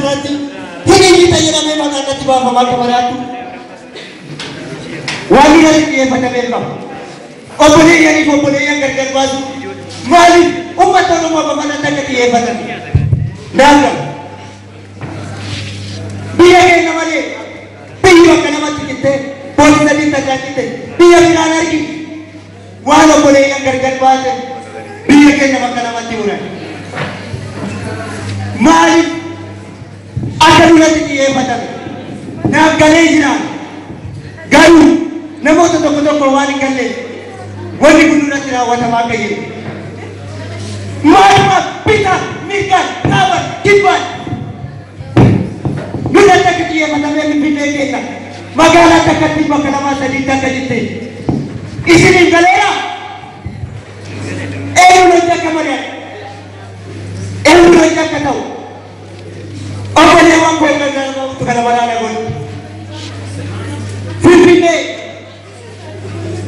duratti hin iyyita jedhamee maqaan natti baafamaa akka maraattu. Waan irratti xiyyeeffatamee qaba. Obboleeyyaniif obboleeyyan gargar baasu. Maaliif uummata Oromoo babal'atti akka xiyyeeffatan? Naaf gala. Biyya keenya malee biyyi bakka namatti cittee boolli sadii takkaan citte biyya biraan argi. Waan obboleeyyan gargar baase biyya keenya bakka namatti muran. Maaliif akka duratti xiyyeeffatame? Naaf galee jiraan. Garuu namoota tokko tokko waan hin galleef wanni kun duratti raawwatamaa akka jiru. Maaluma bitaa mirgaan kaaban kibbaan duratti akka xiyyeeffatamee Finfinnee keessa magaalaa takkatti bakka lamaa sadiitti akka jirte isiniif galeera. Eenyuun hojii akka mari'atu? Eenyuun hojii akka ta'u? Obboleewwan koo gargaara qabutu kana maraana godhu. Finfinnee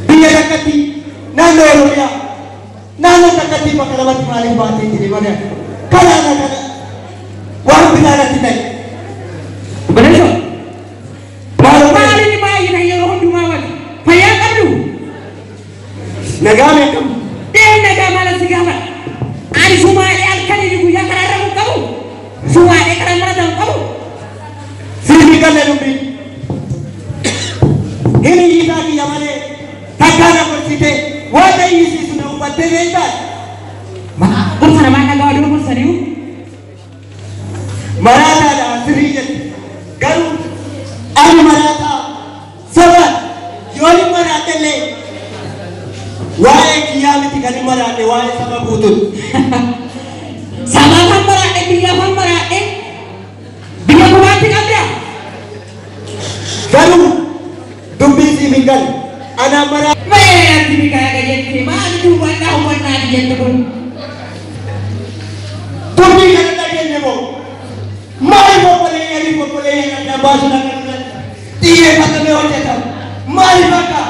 biyya takkatti naannoo Oromiyaa naannoo takkatti bakka lamatti maaliif baatee jedhe malee kanaana kana waan biraa natti ta'e. Obboleessa. Maal Maaliin baay'ina yeroo hundumaa wal fayyaa qabdu? Nagaa meeqam? Deem nagaa maal si gaafa? Ani sumaalee halkanii guyyaa karaa irra hin qabu. Sumaalee karaa marata hin qabu. Siif galle dubbiin. Hin iyyitaa kiyya malee takkaa na gorsite waan na iyyisiisu na hubattee beektaa? Gorsa namaa dhagaa oduu gorsaniiru. Maraataadha sirrii jette. Garuu ani maraataa sabaan yoo hin maraadhe illee waa'ee kiyyaa miti kan hin maraadhe waa'ee saba guutuuti. Sabaaf han maraadhe biyyaaf han maraadhe biyya gubaatti qabda. Garuu dubbiin siif hin galle. Anaan maraa. Mee ati biqilaa jettee maali duwwannaa hubannaa jettu kun? Dubbii kana dhageenye moo? Maaliif obboleeyyaniif obboleeyyan addaan baasuun akka duratti xiyyeeffatamee hojjetama? Maaliif akka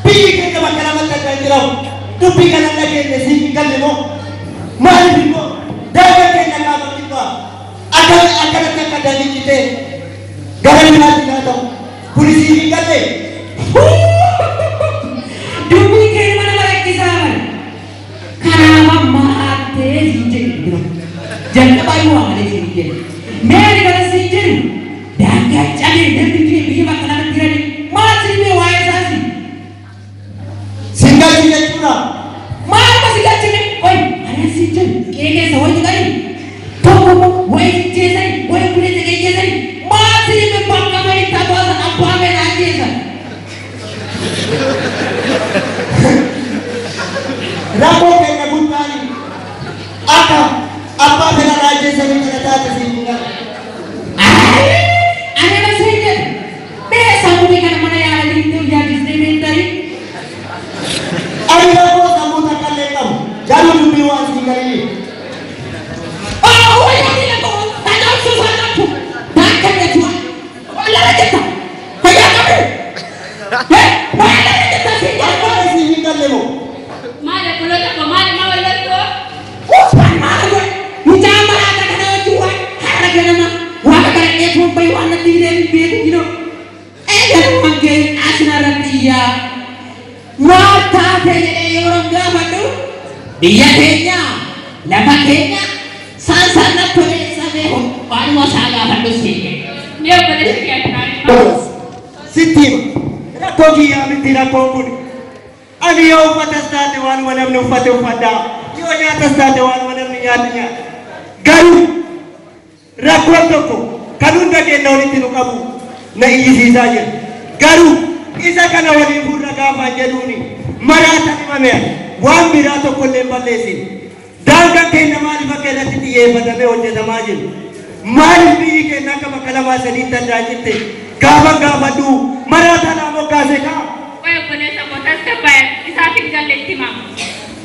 biyyi keenya bakka lamatti akka hin jiramu? Dubbii kana dhageenye siif hin galle moo? Maaliif immoo daangaa keenya kaaba kibbaa akka akkanatti akka dalicitee gara biraatti haa ta'u kuni siif hin galle? Dubbii kee mana barakkisaa bara. Kanaaf maraattee siin jedhu jira. Jalqabaa yoo malee siin jedhu. Mee ani kana siin jedhu daangaa cabee namni du'e biyya bakka lamatti jirani maal siin mee waa'ee isaasi? Siin galchi jechuudha. Maal si galchine? Oi ani siin jedhu qe'ee keessa wayi tuqani tokko wayi jeesani wayi kulee jeesani maal siin mee bakka malee taatoo abbaa meeqa jeesan? Rakkoo keenya guddaan akka abbaa fedha raajessanii kana taate siin hin galle. Ani nama siin jedhu mee sammuu kana mana yaalanii itti hojjaachistee beektanii? Ani rakkoo sammuu takka illee qabu. Garuu dubbii waan siin galiniif. Akka siin hin galle moo? Maal obboloota koo maal ma wal loltuu? Biyya keenya lafa keenya saansaan natti tolee waanuma isaa gaafadhu siin jedhe. Mee obboleessi kee akkanaa Sitti hima. Rakkoo kiyyaa miti rakkoon kun. Ani yoo uffatas taate waanuma namni uffate uffadhaa. Yoo nyaatas taate waanuma namni nyaatu nyaata. Garuu rakkoon tokko kan hunda keenya walitti nu qabu na iyyisiisaa jira. Garuu isa kana waliin fuula gaafaan jedhuuni maraata himame waan biraa tokko illee hin balleessine. Daangaan keenya maaliif akka irratti xiyyeeffatamee hojjetamaa jiru? Maaliif biyyi keenya akka bakka lamaa sadiitti addaan citte? Gaafa gaafadhu maraataa naa moggaase kaa. Qoy obboleessa koo tasgabbaa'e isaaf hin galle itti hima.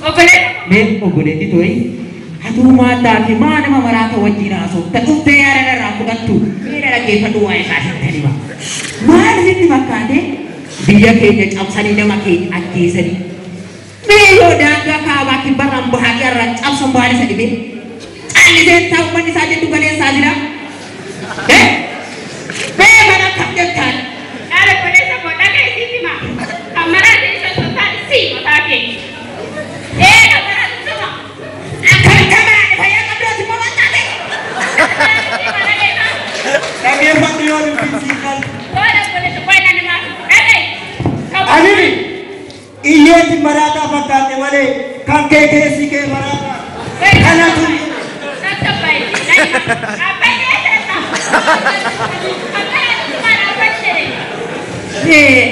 Obboleessa koo. Mee obboleetti toyi hatuu maal taate maa nama maraata wajjin haasofta dhuftee yaada irraa fudhattu mee dhaggeeffadhu waa'ee isaa sitti hima. Maal sitti fakkaate biyya keenya cabsanii nama keenya ajjeesanii mee yoo daangaa kaabaa kibbarraan bahaa irraa cabsan baala isa dhibee Calliseen taa'u manni isaa jedhu galeessaa jira. Beekan akkam jettaan. Dhaala obboleessa koo dhaga'e siif hima. Kan maraate isa osoo hin taane si mataa kee. Ee kan maraate suma. Akkamitti maraate fayyaa qabdooti moo waan taate? Dhaggeeffadhu yoo dubbiin siif galu. Tola obboleessa koo inni himaa dhaga'e. Ani iyyeetti maraataa fakkaate malee kan kee keessi kee maraataa. Kanatu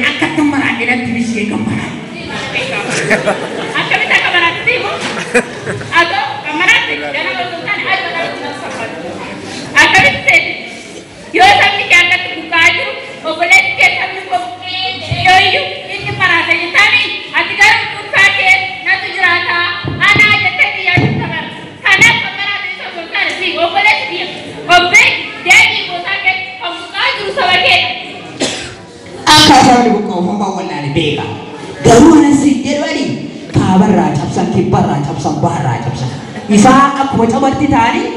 Akkatti maraate natti bishee kan maraate. Akkamitti akka maraate himu? Atoo kan maraate ganama osoo hin taane adii maraate nama fakkaatu. Akkamitti seeti? Yoo sabni kee akkatti buqqa'aa jiru obboleessi kee sabni koo buqqa'ee yoo iyyuu inni maraate jettaani ati garuu dhuunfaa kee natu jiraata anaa jettee biyyaa jirta bara. Kanaaf kan maraate isa osoo hin taane si obboleessi biyya obbee deebii gootaa kee kan buqqa'aa jiru saba keedha. Akka sabni buqqa'u homaa wallaale beeka. Garuu anan siin jedhu ani kaabarraa cabsan kibbarraa cabsan baharraa cabsan. Isaa akkuma cabarti ta'anii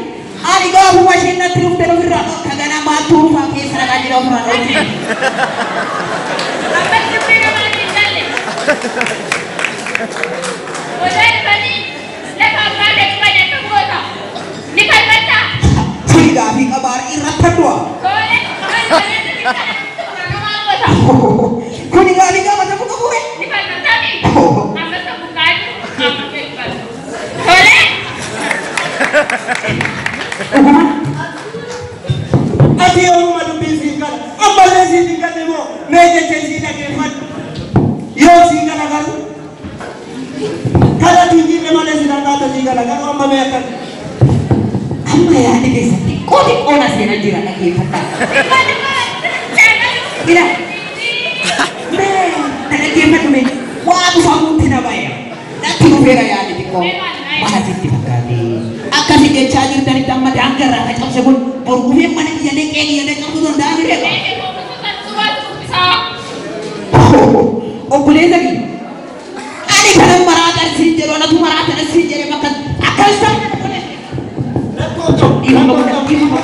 ani gaafuma isheen natti dhufte ofirraa dhorka ganamaa tuurfaa keessa dhaqaa jira ofirraa dhorke. Ammas dubbii namaatti hin galle. Odaa dhufanii lafa abbaa deebi'an akkam goota? Ni falmattaa? Kuni gaafii qabaar irratti du'a. Tole, namaa goota. Kuni gaafii gaafatamu qabuure. Ni falmattaa mi? Ammas kan buqqa'aa jiru amma beeku. Tole. Dhuguma ati yoomuma dubbiin siif gala. Ammallee siif hin galle moo mee jecha isii dhaggeeffadhu. Yoo sii gala garuu kanatu hin jirre malee si dhaqaata sii gala garuu amma mee akkam. Amma yaadni keessa xiqqoo xiqqoo na seenaa jira dhaggeeffadhaa. Ila mee na dhaggeeffadhu mee waa dhufamuutti na ba'e. Natti dhufeera yaadni xiqqoo. Maal sitti fakkaate? Akkasi jechaa jirtanitti amma daangarraa ka cabse kun boru dhufee mana kiyyalee qe'ee kiyyalee cabsuu danda'a mireeqa. Obboleessa kiyya. Ani kanan maraata siin jedhu anatu maraata siin jedhe bakka akkas ta'e obboleessa. Rakkoo qabu. Dhiifama godha dhiifama.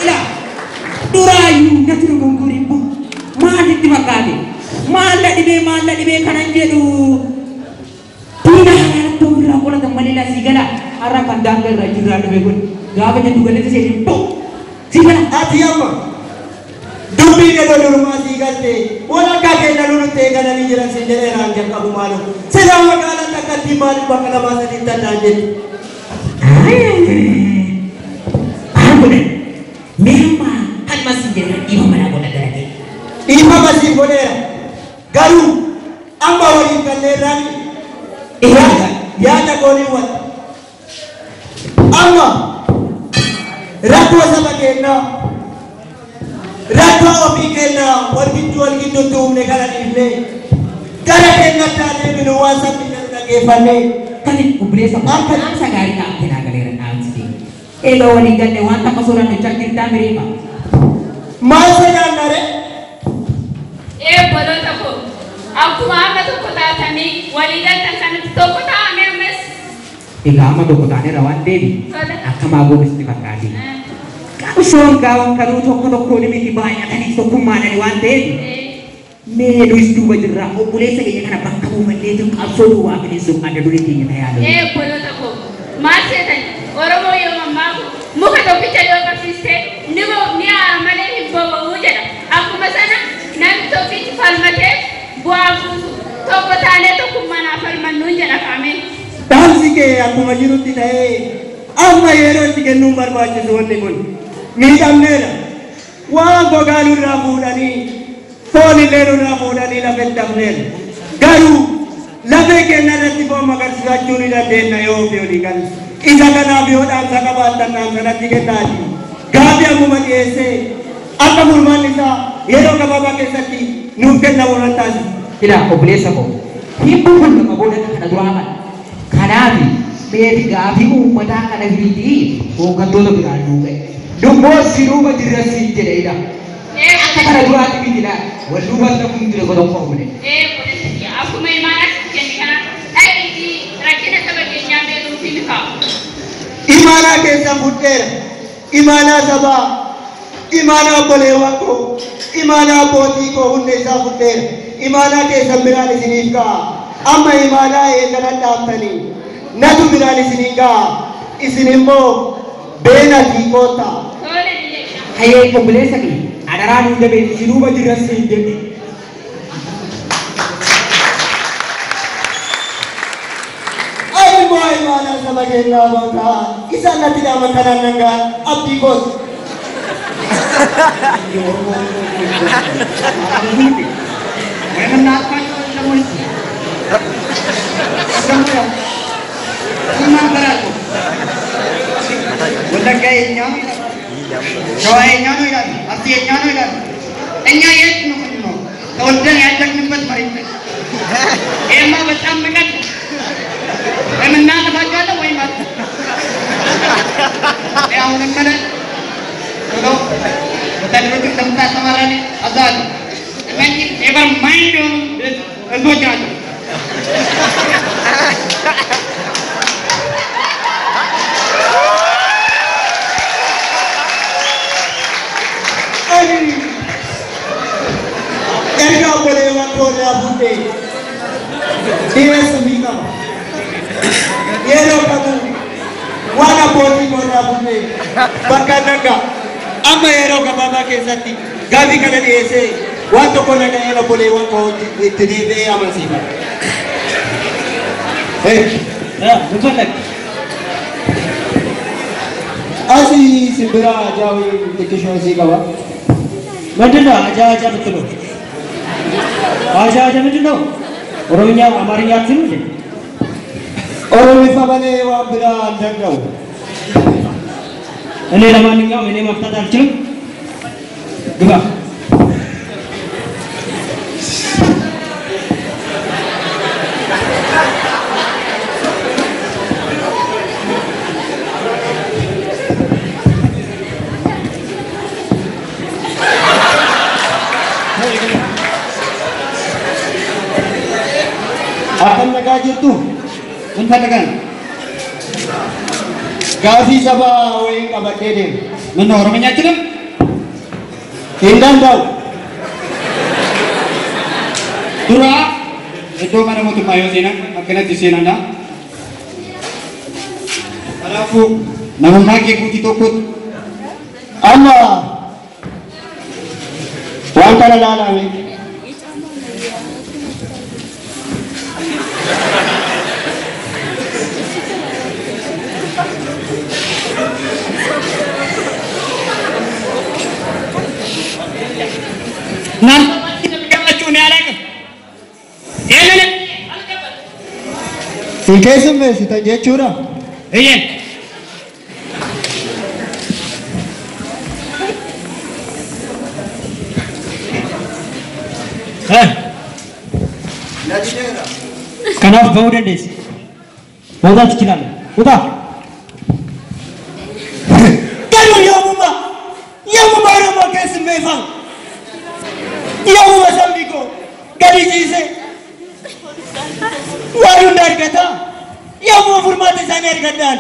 Ila duraayyuu natti dogongoriin bu maalitti fakkaate? Maalla dhibee kanan jedhu diina haaraa ofirraa qolatan malee lasii gala har'a kan daangaa irraa jirraa dhufe kun gaafa jedhu galatti seetiin bu sii gala. Ati amma dubbii jedhu durumaa sii galte walakkaa keenya lulutti eegalanii jiran siin jedheeraan jalqabu maaloo. Silaa magaalaan takkatti maaliif bakka lamaa sadiitti addaan jettu? Maal godhan? Mee amma kan siin jedhan dhiifama naa godha gara kee. Dhiifama siif godheera. Garuu amma waliin galleerraan yaada goonii wal. Amma rakkoo saba keenyaa rakkoo ofii keenyaa wal gidduu wal gidduutti uumne kana dhiifnee gara keenyatti adeeminu waan sabni jedhu dhaggeeffannee. Kan obboleessa koo Akka dhaamsa gaarii dhaamte naa galeera dhaamsi kee. Egaa waliin galle waan takka sooraan hojjaa jirtaa mireema. Maal sodaanna ree? Ee obboloota koo akkuma amma tokko taatanii walii galtan sanatti tokko taa'ame ammas. Egaa amma tokko taaneerra waan deebi Tola. akka maagoon sitti fakkaate. Qabsoon gaawan kanuu tokko tokkoon miti baay'atanii tokkummaadhaan waan ta'eef mee nuyis duuba jirra obboleessa keenya kana bakka buufannee jiru qabsoo duwwaa bineensuuf adda duree keenya ta'aa Ee obboloota koo maal seetan Oromoo yoo mammaaku muka tokkicha yoo qabsiiste ni ni aara malee hin boba'uu jedha. Akkuma sana namni tokkichi falmatee bu'aa buusu tokko taanee tokkummaan haa falmannuun jedha kaameen. Dhaamsi kee akkuma jirutti ta'ee amma yeroo itti kennuun barbaachisu wanni kun miidhamneera. Waan gogaa nurraa fuudhanii foon illee nurraa fuudhanii lafee dhabneera. Garuu lafee keenya irratti foon magarsiifachuu ni dandeenya yoo ofii olii galle. Isa kanaaf yoo dhaamsa qabaattan dhaamsa natti kennaati. Gaaffii ammuma dhiyeessee akka furmaanni isaa yeroo gabaabaa keessatti nuuf kennamu irratti taasisa. Ila obboleessa koo hibbuu kun nama booda kana duraa qaba. Kanaaf meeti gaafii uummataa kana fiitii hooggantoota biraan nuu ga'e. Dubmoo si duuba jirra siin jedhe ila. Akka kana duraatti miti laa wal duuba lafuun jira godhan koo godhe. Ee obboleessa kiyya akkuma imaan Fudheera. Imaanaa sabaa, imaanaa obboleewwan koo, imaanaa abbootii koo hunda isaa fudheera. Imaanaa keessan biraan isiniif ga'a. Amma imaanaa eegganan dhaaftanii natu biraan isiniin ga'a. Isin immoo beenatii koottaa. Tole ni jedha. Hayyee obboleessa kee adaraa nu jabeessi si duuba jirras siin jedhe. Ani immoo imaanaa saba keenyaa bakka isaan natti dhaaman kanaan nan ga'a abdii koos. ወለጋ የኛ ነው ይላሉ፣ ሸዋ የኛ ነው ይላሉ፣ አርሲ የኛ ነው ይላሉ። እኛ የት ነው የምንኖረው? ተወልደን ያደግንበት መሬት ነው። ይሄማ በጣም ንቀት ነው። ወይም እናጠፋቸዋለን ወይም አት እኔ አሁንም ሆነ ቶሎ ወታደሮቹን እንደምታሰማራልኝ አዛለሁ። እነኚህ never mind የሆኑ ህዝቦች ናቸው። Ani erga obboleewwan koo irraa fuudhee dhiyeessuu fi qaba. Yeroo kamuu waan abbootii koo irraa fuudhee bakka nan ga'a. Amma yeroo gabaabaa keessatti gaaffii kana dhiyeessee waan tokko na ga'een obboleewwan koo itti deebi'ee amansiifadha. ምን ፈለግ? Asii simbira ajaa'ii xiqqishoo isii qaba. ምንድን ነው አጃ አጃ የምትለው? አጃ አጃ ምንድን ነው? ኦሮምኛ አማርኛ አትልም እንዴ? Oromiffa malee waan biraa hin danda'u. እኔ ለማንኛውም እኔ መፍታት አልችልም። ግባ። Akkam nagaa jirtu? ምን ፈልገህ ነው? Gaaffii sabaa wayiin qabadhee deema. ምን ነው ኦሮምኛ አትችልም? Hin danda'u. Dura iddoo mana mootummaa yoo seenan akkanatti seenanna. Kanaafuu namummaa kee guutii tokkotti Amma waan kana ilaalame. እናንተ እንደሚገባችሁ እኔ አላውቅም። ይህንን Sin keessummeessitan jechuudha. እየን Kanaaf bahuu dandeessi. መውጣት ትችላለህ። ውጣ። Garuu yoomuma yoomuma Oromoo keessummeeffamu yoomuma sabni koo gadi ciisee waan hunda argata yoomuma furmaata isaanii argadhaan.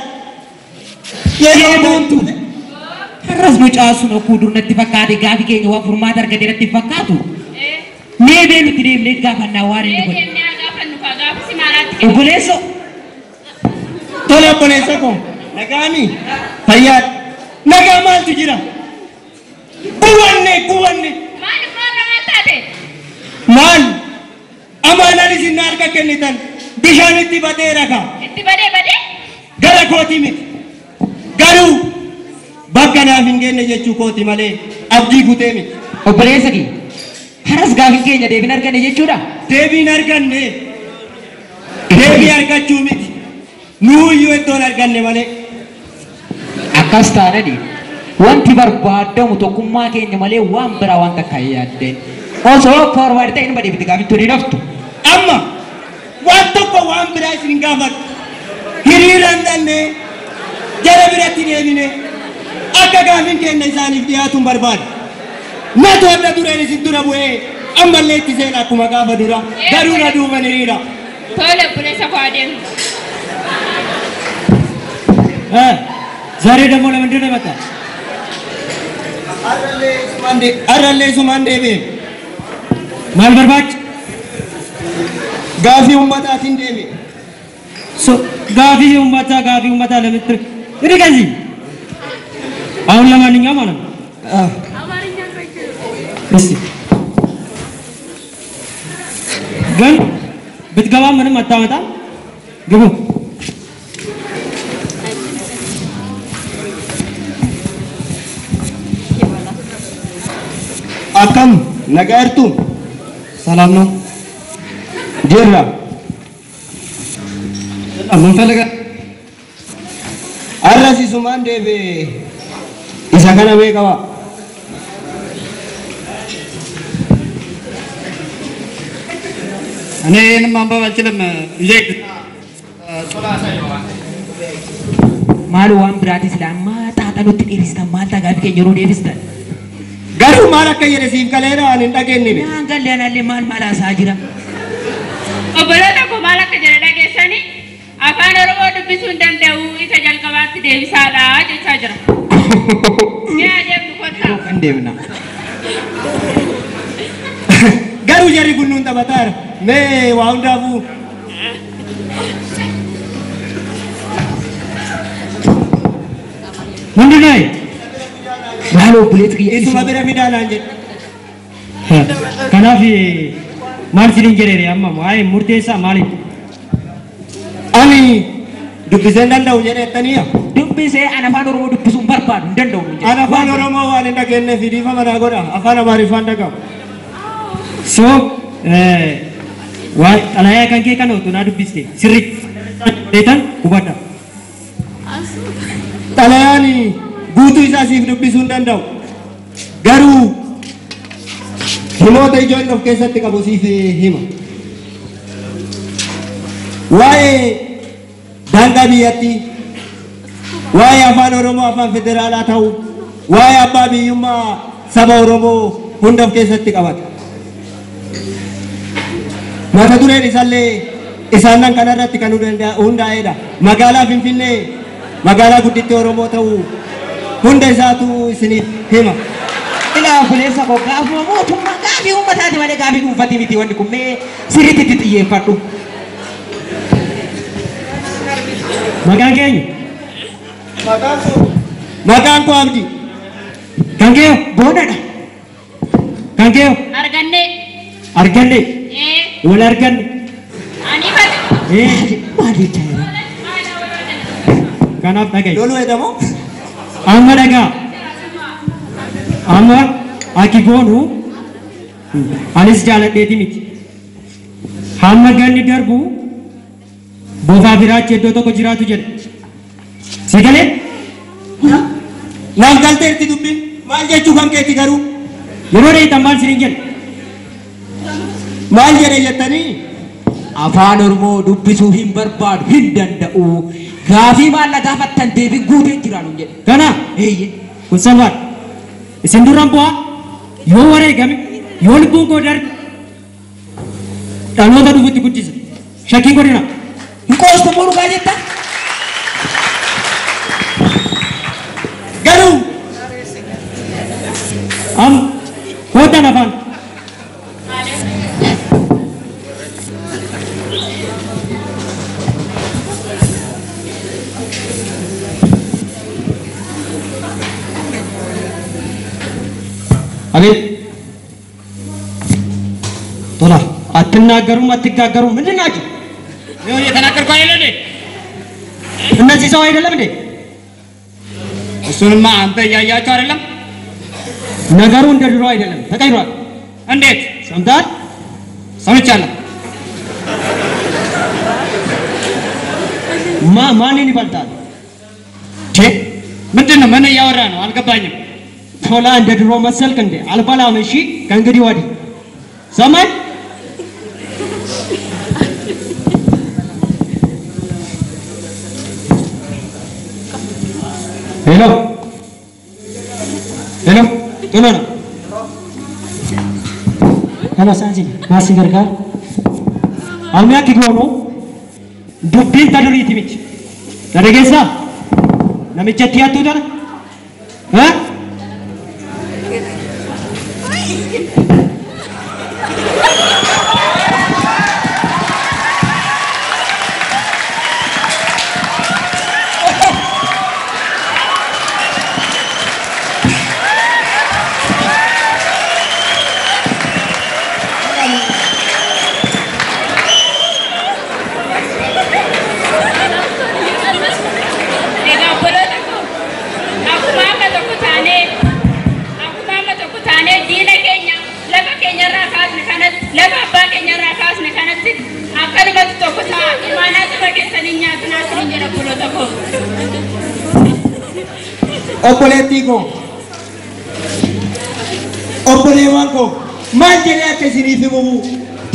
Yeroo Deemuuntu har'as mucaa sun okkuu dur natti fakkaate gaafi keenya waan furmaata argate natti fakkaatu. Mee beelutti deemnee gaafannaa waan inni Mee godhe. deemnee haa gaafannu kaa gaafisi maalaatti kennu. Obboleesso Tola obboleessa koo nagaami fayyaa nagaa maaltu jira gubanne gubanne Maal immoo irra maal taate? maal amaanaan isin na harka kennitan bishaanitti badeera kaa. Itti badee badee? Gara kooti miti garuu bakka naaf hin geenye jechuu kooti malee abdii kutee miti. Obboleessa kee har'as gaafin keenya deebiin arganne jechuudha. Deebiin arganne deebii argachuu miti nuuyyuu iddoon arganne malee. Akkas taanani wanti barbaadamu tokkummaa keenya malee waan biraa waan takka hin yaaddeen. Osoo forward ta'e inuma deebite gaafin tuni naftu. Amma waan tokko waan biraa isin hin gaafadhu hiriira hin dhanne jara biratti deebine akka gaafin keenya isaaniif dhiyaatu hin barbaadu. Natu adda dureen isin dura bu'ee ammallee itti seena akkuma gaafa dura garuu na duuban hiriira. Tole obboleessa koo adeemu. ዛሬ ደግሞ ለምንድን ነው የመጣው? Arrallee sumaan deebi'e. Maal barbaacha? Gaafii ummataatiin deebi'e. Gaafii uummataa gaafii uummataa ለምትል እንግዲህ ከዚህ አሁን ለማንኛውም ማለት ነው እስቲ ግን ብትገባ ምንም አታመጣም። ግቡ። Akkam nagaa jirtu? ሰላም ነው። Jirra. ምን ፈልገህ? Arras isumaan deebi'e. Isa kana beekama. እኔ ይህንን ማንበብ አልችልም። ልጄ Maal waan biraatis lammaa xaaxanutti dheeristan maal ta'a gaafii keenya yeroo deebistan? Garuu maal akka jedhe siif galeera ani hin dhageenye. Naan galle anallee maal maal haasaa jira? Obboloota koo maal akka jedhe dhageessanii afaan Oromoo dubbisuu hin danda'u isa jalqabaatti deebisaadha jechaa jira. Mee adeemnu kottaa. Hin deemna. Garuu jarri kun nuun taphataara. Mee waa hundaafuu ምንድን ነው? Maal obboleetti kiyya isuma bira fidaa naan jedhe. Kanaaf maal isiniin jedheere amma waa'ee murteessaa maaliif? Ani dubbisee hin danda'u jedheettaniya. Dubbisee ani afaan Oromoo dubbisuu hin barbaadu hin danda'u. Ani afaan Oromoo waan hin dhageenyeef dhiifama naa godha. Afaan Amaariffaan dhaga'u. So waa xalayaa kan kee kana otoo naa dubbiste sirriitti beekan hubadha. Xalayaan guutuu isaa siif dubbisuu hin danda'u. Garuu himoota ijoo inni of keessatti qabu siif hima. Waa'ee daangaa biyyattii, waa'ee afaan Oromoo afaan federaalaa ta'uu, waa'ee abbaa biyyummaa saba Oromoo hunda of keessatti qabata. Mata dureen isaallee isaanan kanarratti kan hundaa'edha. Magaalaa Finfinnee magaalaa guddittii Oromoo ta'uu hunda isaatu isiniif hima. Ilaa obboleessa koo gaafuma mootummaa gaafii uummataati malee gaafii dhuunfatii miti wanni kun mee sirriitti itti xiyyeeffadhu. Maqaan keenya? Maqaan koo Abdii. Kan kee Boonadha. Kan kee Arganne. Arganne. Wal arganne. Ani fadhi. Maal jechaa jira? Kanaaf dhaga'i. Loluu eedamoo? Amma dhagaa. Amma akki goonu anis jaaladheeti miti. Hamma ganni darbu bofaa firaachi iddoo tokko jiraatu jedha. Si galee? Naaf galteerti dubbiin maal jechuu kan keeti garuu? Yeroo dheeytan maal isiniin jedhe? Maal jedhe jettanii? Afaan Oromoo dubbisuu hin barbaadu hin danda'u. Gaafii maal na gaafattan deebiin guutee jira nuun jedhe. Kana eeyyee kun salphaadha. Isin duraan bu'aa yoo wareegame yoo lubbuun koo darbe dhaloota dhufutti guddisa. Shakkiin godhina. Hin qoostu moo dhugaa jetta? Garuu Amma kootaan afaan. አቤት ቶላ አትናገሩም፣ አትጋገሩም። ምንድን ናቸው? ይኸው እየተናገርኩ አይደለ እንዴ? እነዚህ ሰው አይደለም እንዴ? እሱንማ አንተ እያያቸው አይደለም? ነገሩ እንደ ድሮ አይደለም፣ ተቀይሯል። እንዴት? ሰምተሃል? ሰምቻለሁ። ማንን ይበልጣል? ምንድን ነው? ምን እያወራ ነው? አልገባኝም። ቶላ እንደ ድሮ መሰልክ እንዴ? አልበላም። እሺ ከእንግዲህ ወዲህ ሰማኝ። ሄሎ ሄሎ፣ ቶሎ ነው። ሄሎ ሳንጂ ማሲ ገርጋር አልሚያ ኪጎኖ ዱቢን ተዱሪቲ miti dhageessaa Namichatti hattuu tana? Ha? Egaa obboloota koo akkuma amma tokko taanee akkuma amma tokko taanee diina keenya lafa keenyarraa kaasne kanatti lafa abbaa keenyarraa kaasne kanatti akkanumatti tokko ta'a imaanaa saba keessanii nyaatu naasini jedha obboloota koo. Obboleettii koo, obboleewwan koo, maal jedhee akka isiniif himumu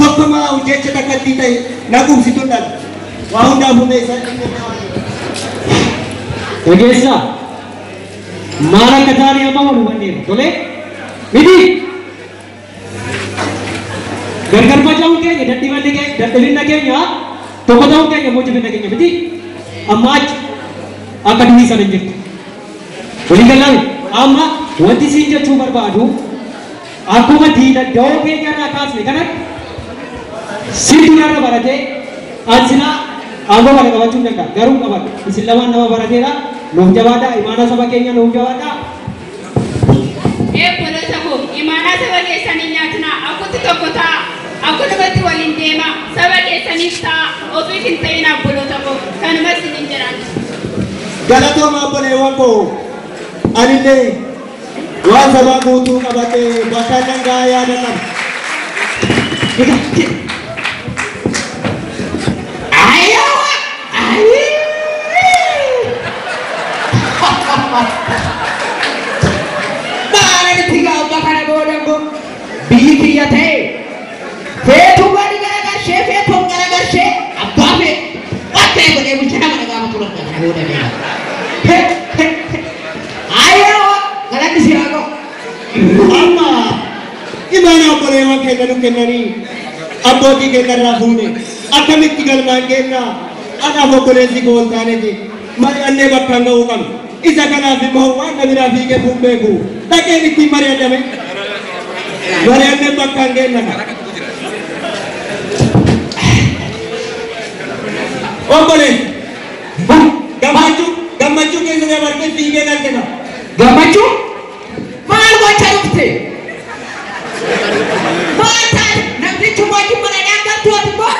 tokkumaa jecha takkatti ta'e na quubsituun dhala. Waa hundaaf humna isaa Dhageessaa maal akka taane amma wal hubanneerra tolee miti gargar faca'uun keenya dadhabinni keenya dadhabinna keenya tokko ta'uun keenya immoo jabina keenya miti amma achi akka durii sana hin jirtu. Walii galame amma wanti siin jechuu barbaadu akkuma diina da'oo keenya irraa kaasne kanatti sirri irra baratee ansinaa aangoo kana qabachuu hin danda'a garuu qabadha isin lamaan nama barateedha nuuf jabaadhaa imaana saba keenya nuuf jabaadhaa. Ee obboloota koo imaanaa saba keessanii nyaatinaa akkutti tokko ta'a akkanumatti waliin deema saba keessaniif ta'a ofiif hin ta'in obboloota koo kanumas isiniin jedhaan. Galatooma obboleewwan koo, anillee waan sabaa guutuu qabadhee bakka dhangaa yaada qaba. Ayyawa! Ayyi! Maal itti gaabba kana booda immoo biyyi kiyya ta'e feetuu gadi garagarshee feetuun garagarshee abbaa fee waan ta'e godhee bulcha nama dhagaama turan kana booda beeka. Ayyawa! Galanni si haa ga'u. Amma imaana obboleewwan keenya nu kennanii abbootii keenya irraa fuune akkamitti galmaan keenna anaaf obboleessi koo ol taaneeti mari'annee bakkaan ga'uu qabna. Isa kanaaf immoo waan na biraa fiigee fuun beeku dhaqeen ittiin mari'adame mari'annee bakkaan geenna kana. Obboleessi gammachuu gammachuu keessa dabartee fiigee galte kana. Gammachuu? Maal gochaa dhufte? Maal taate? Namtichi wajjin mana dhaangattu ati immoo?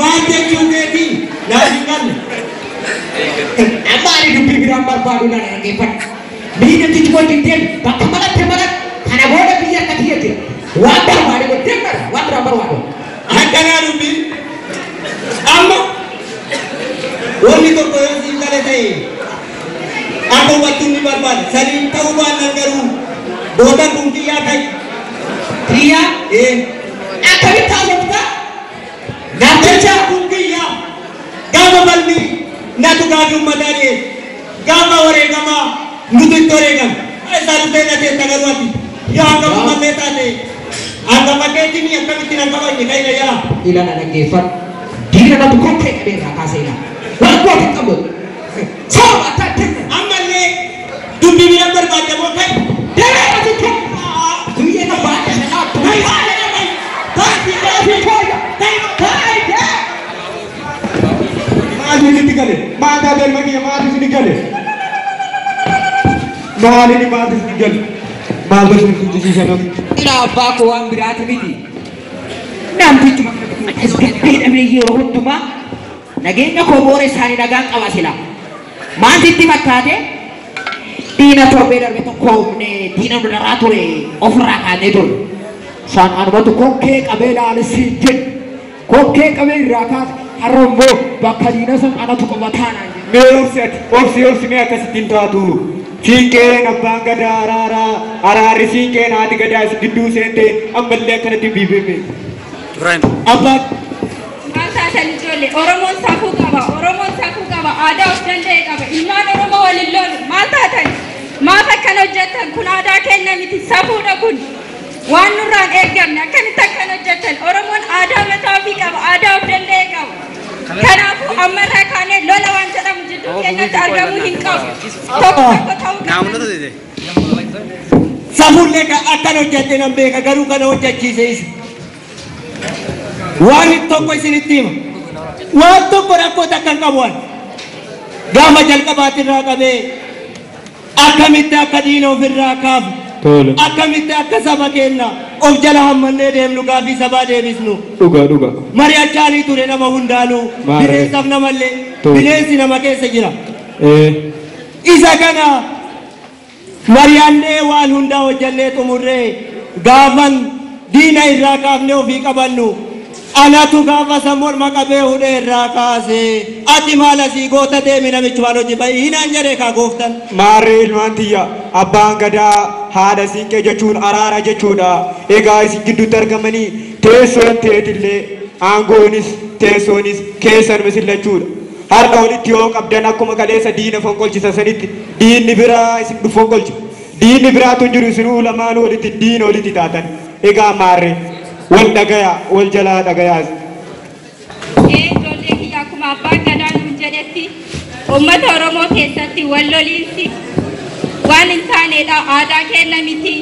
Maal jechuu keetii naaf hin galle. Amma ani dubbii biraan barbaadu nan dhaggeeffadha. Biyyi namtichi wajjin deemu bakka maratte maratti kana booda biyya akka kiyya jira. Waan barbaade godhee bara waan biraan barbaadu. Akkanaa dubbii amma wanni tokko yoo siin gale ta'e akka hubattuun ni barbaada. Saniin ta'uu baannaan garuu booda kun kiyyaa ta'e. Kiyya Ee akkamitti haasofta? Namticha kun kiyyaa gaafa balmi natu gaafi uummataa dhiyeesse gaafa wareegamaa nuti itti wareegame isaa dhufee na teessa garuu ati yoo hanga uummatee taate hangafa keetiin akkamittiin hin kabajne ka'ina yaa. Ila na dhaggeeffadhu. Diina natu kokkee qabee irraa kaasee ilaala. Waan goota hin qabdu. Sababa adda addaa. Ammallee dubbii bira barbaadamoo ka'e. Damee ati kenna. Biyya na baay'ee sanaa. Maal isinitti gale? Maal taatee ilma kiyya maal isini gale? Maal inni maal isini gale? Maal isin fichisiisa namni? Ila abbaa koo waan biraati miti. Namtichi tasgabbii dhabee yeroo hundumaa nageenya koo boora isaanii nagaan qaba sila. Maal sitti fakkaate? Diina torbee darbe tokko humne diina nu daraa ture ofirraa kaanee ture. Isaan anumatu kokkee qabee laalisiin jedhu. Kokkee qabee irraa kaase har'a immoo bakka diina san anatu qabataa naan jedhu. Mee obsi ati obsi obsi mee akkasitti hin taatu. Siinqeen abbaan gadaa araaraa araarri siinqeen haati gadaa isin gidduu seente ammallee akkanatti hin biifame. Abbaa Maal taatan ijoollee Oromoon safuu qaba Oromoon safuu qaba aadaa of danda'e qaba ilmaan Oromoo waliin loolu maal taatan maaf akkana hojjettan kun aadaa keenya miti safuudha kun waan nurraan eeggamne akkamitti akkana hojjettan Oromoon aadaa mataa ofii qaba aadaa of danda'e qaba kanaafuu Ammarraa kaanee lola waan jedhamu jidduu keenyatti argamuu hin qabu. Tokko tokko ta'uu qabna. Safuullee akkan hojjedhe nan beeka, garuu kana hojjechiise isa. Waan tokko isinitti hima. Waan tokko rakkoo takka hin qabu ani. Gaafa jalqabaatirraa qabee akkamitti akka diina ofirraa kaafu, akkamitti akka saba keenya of jala hammannee deemnu, gaafii sabaa deebisnu. Dhugaa dhugaa. Mari'achaanii ture nama hundaanuu, bineensaaf namallee, bineensi nama keessa jira. Isa kana mari'annee waan hundaa hojjannee xumurree, gaafan diina irraa kaafnee ofii qabannu, anatu gaafa san morma qabee hudhee irraa kaasee, ati maal asii goota, deemi, namichi waan hojii baay'inaan jedhee kaa gooftan. Maarree ilmaan tiyya, abbaan gadaa haadha siinqee jechuun araara jechuudha. Egaa isin gidduutti argamanii teessoon teetillee aangoonis teessoonis keessan misillachuudha. Har'a walitti yoo qabdan, akkuma kaleessa diina fonqolchisa sanitti diinni biraa isin fonqolcha. Diinni biraatu hin jiru, isinuu lamaan walitti diina walitti taatan. Egaa maarree wal dhagayaa, wal jalaa dhagayaas. Ijoollee kiyya, akkuma abbaan gadaa nuun jedhetti, uummata Oromoo keessatti wal loliinsi waan hin taanedha. Aadaa keenya miti.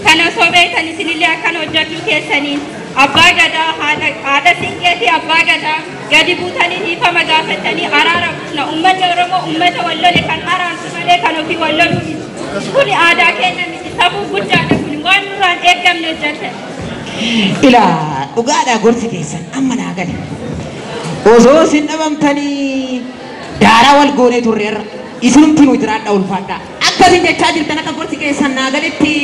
Kana osoo beektan isinillee akkana hojjechuu keessaniin abbaa gadaa, haadha siinqee fi abbaa gadaa gadi buutanii dhiifama gaafatanii araara buusna. Uummanni Oromoo uummata wal lole kan araarsu malee kan ofii wal loluu miti. Kuni aadaa keenya miti. Safuu guddaadha, kuni waan nurraan eeggamne hojjetan. Ilaa, dhugaadhaa, gorsi keessan amma naa gale. Osoo isin dhabamtanii daaraa wal goonee turreerra. Isinumti nu jiraadha, ulfaadhaa. Akkasin jechaa jirtan, akka gorsi keessan naa galetti,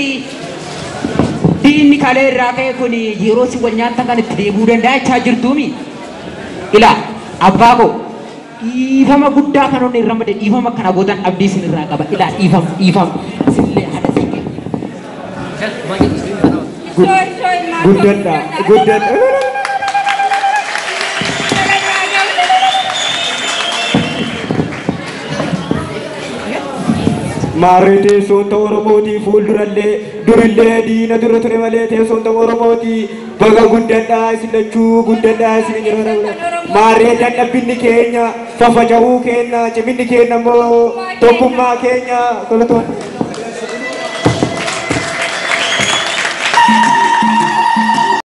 diinni kalee irraa ka'e kun yeroo isin wal nyaattan kan itti deebi'uu danda'a jechaa jirtuumi. Ilaa, abbaa koo, dhiifama guddaa kan onni irra made, dhiifama kana gootan abdii isin irraa qaba. Ilaa, dhiifama, dhiifama. Isinillee haadha siinqee. Ishoo, ishoo, ilmaan koo. Guddadha guddadha. Maarree teessoon ta'u Oromootii, fuuldurallee durillee diina dura ture malee teessoon ta'u Oromootii. Baga guddadhaa, isin lachuu guddadhaa isin jira. Maarree dadhabbinni keenya faffaca'uu keenya, ciminni keenya immoo tokkummaa keenya tolatoon.